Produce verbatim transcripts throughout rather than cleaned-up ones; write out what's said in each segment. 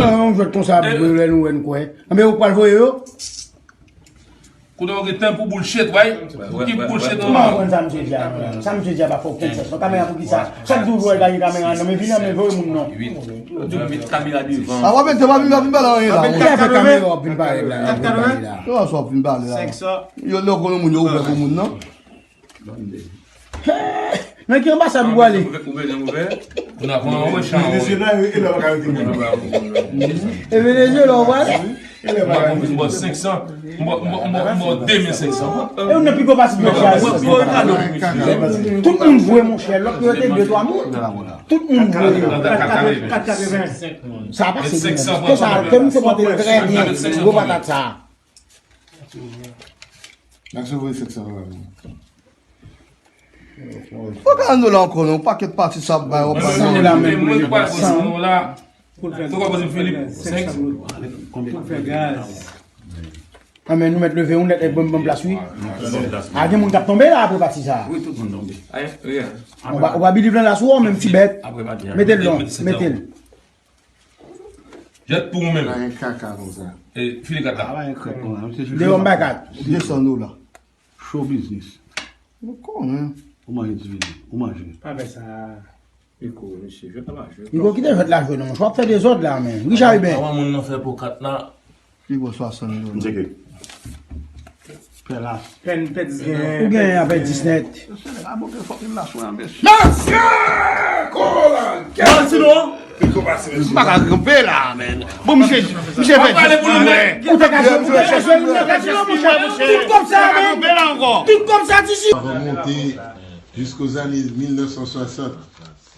Nan yon jwèt konsa, lè nou wè n kwè. Anben, ou pral voye yo? Kote w gen tan pou bullshit, wi. Ki bullshit nou? Mwen konn sa misye di a. Sa misye di a pa fè okenn sans. Non, kamera pou ki sa? Chak jou w wè l gaye kamera nan men, vin nan men, voye moun non. Kamera devan. A, w ap mete, w ap vin, w ap vin pale anyen la. Ki afè kamera w ap vin pale la? W ap vin pale la. Yo, sa w ap vin pale la. Yo, lè w konnen moun yo ouvè pou moun nan. Nan ki anbasad ou prale? Ou bezwen ouvè? Ou nan pran wè chan. E Venezuela ou prale? M ba w senk san. M ba w de mil senk san. E ou nan pi gwo pati de sa. Tout moun vwe, monchè. Lòt yo te de twa moun. Tout moun vwe. Sa pase. Ke sa, ke misye pote trè byen. Gwo patat sa. Nèg se voye senk san dola pou mwen. Fò ka ann dola ankò non, pakèt pati sa ap bay, w ap bay. San dola menm, mwen pa san dola. Pou l fè gaz. Pou l fè gaz. Anben, nou mèt leve yon nèt, ban m plas wi. A, gen moun k ap tonbe la apre pati sa. Wi, tout moun tonbe. Ayen, wi. Ou pa, ou pa biliv nan la sou ou menm ti bèt. Mete l non, mete l. Jèt pou ou menm. Pa gen kaka konsa. E, file kat la. Deyò m bay kat. De san dola. Show business. Ou konnen. Ou manje divini. Ou manje. Pa fè sa. Iko, mesye, jwèt la pa jwe. Iko, kite jwèt la jwe non. W ap fè dezòd la, men. Richard Hubert. Avan moun nan fè po kat la. Pi gwo swasann dola. M tcheke. Pè las. Pèn, pè dis gen. Ou gen apre dis nèt. Mesye, nèg a boke fòk li las wè, mesye. Mesye! Kòman la? Kèl sinon? M pa ka kanpe la, men. Bon, misye, misye fè dis nèt. Ou te ka jwe, ou te ka jwe, ou te ka jwe, tout kòb sa, men. Tout kòb sa, ti si. Remonter jusqu'aux années mille neuf cent soixante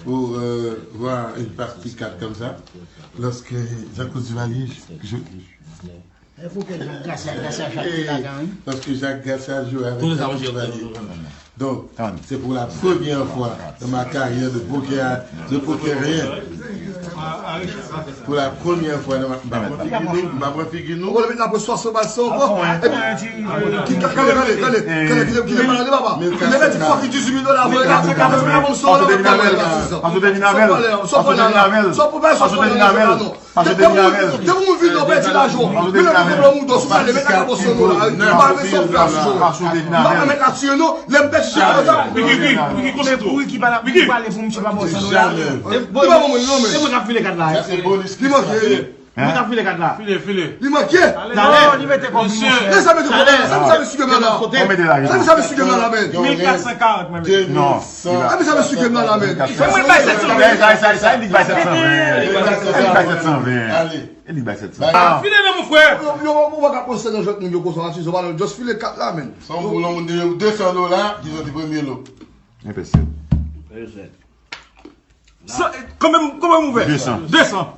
pour euh, voir une partie quatre comme ça, lorsque Jean-Claude Duvalier, je, E pou ke Jacques Garcia, Garcia Jacques te ladan, wi. Lorsque Jacques Garcia joue avec Jean-Claude Duvalier. Donc, c'est pour la première fois dans ma carrière de poker, de pokerien. Pour la première fois dans ma, m pa pran figi nou, m pa pran figi nou. Ou konn met nan pòch swasant bal sa ankò. Epi, ki, gade, gade, gade, gade, kite, kite pale de papa. Kite mèt fòk ki dizuit mil dola, voye la, voye la, voye la, voye la, voye la. Sa pou bay, sa pou bay, sa pou bay, sa pou bay, non. Depi moun vin nan pèdi lajan, men lè nou konprann moun dòs pale, men kaka pòs yo la, ou pa renmen sa w fè a sou yo. M pa renmen ka tiye non, lè m pèdi chèf konsa. Wiki, wiki, wiki, konsantre w. Wiki, wiki, pale pou misye pa ba w san dola. Li pa ban mwen non, men. Se mwen k ap file kat la. Li manke. Mwen k ap file kat la. File, file. Li manke. Talè. Li mete kòb li, monchè. Lè sa mete kòb la, sa mete sou kèm la. Sa mete la. Sa mete sou kèm la, men. Mil kat san karant, mwen, men. Non. Sa mete sou kèm la, men. Mwen bay sèt san ven. Sa, sa, sa, sa, li bay sèt san ven. Li bay sèt san ven. Allez. E li bay sèt san. File non, mon frè. Yo, yo, ou pa ka pran sèt nan jwèt moun yo konsa, ati, se pa just file kat la, men. San pou lòt moun de, de san dola, ki soti premye lo. Enpesib. Sa, kanmenm, kanmenm ouvè. De san. De san.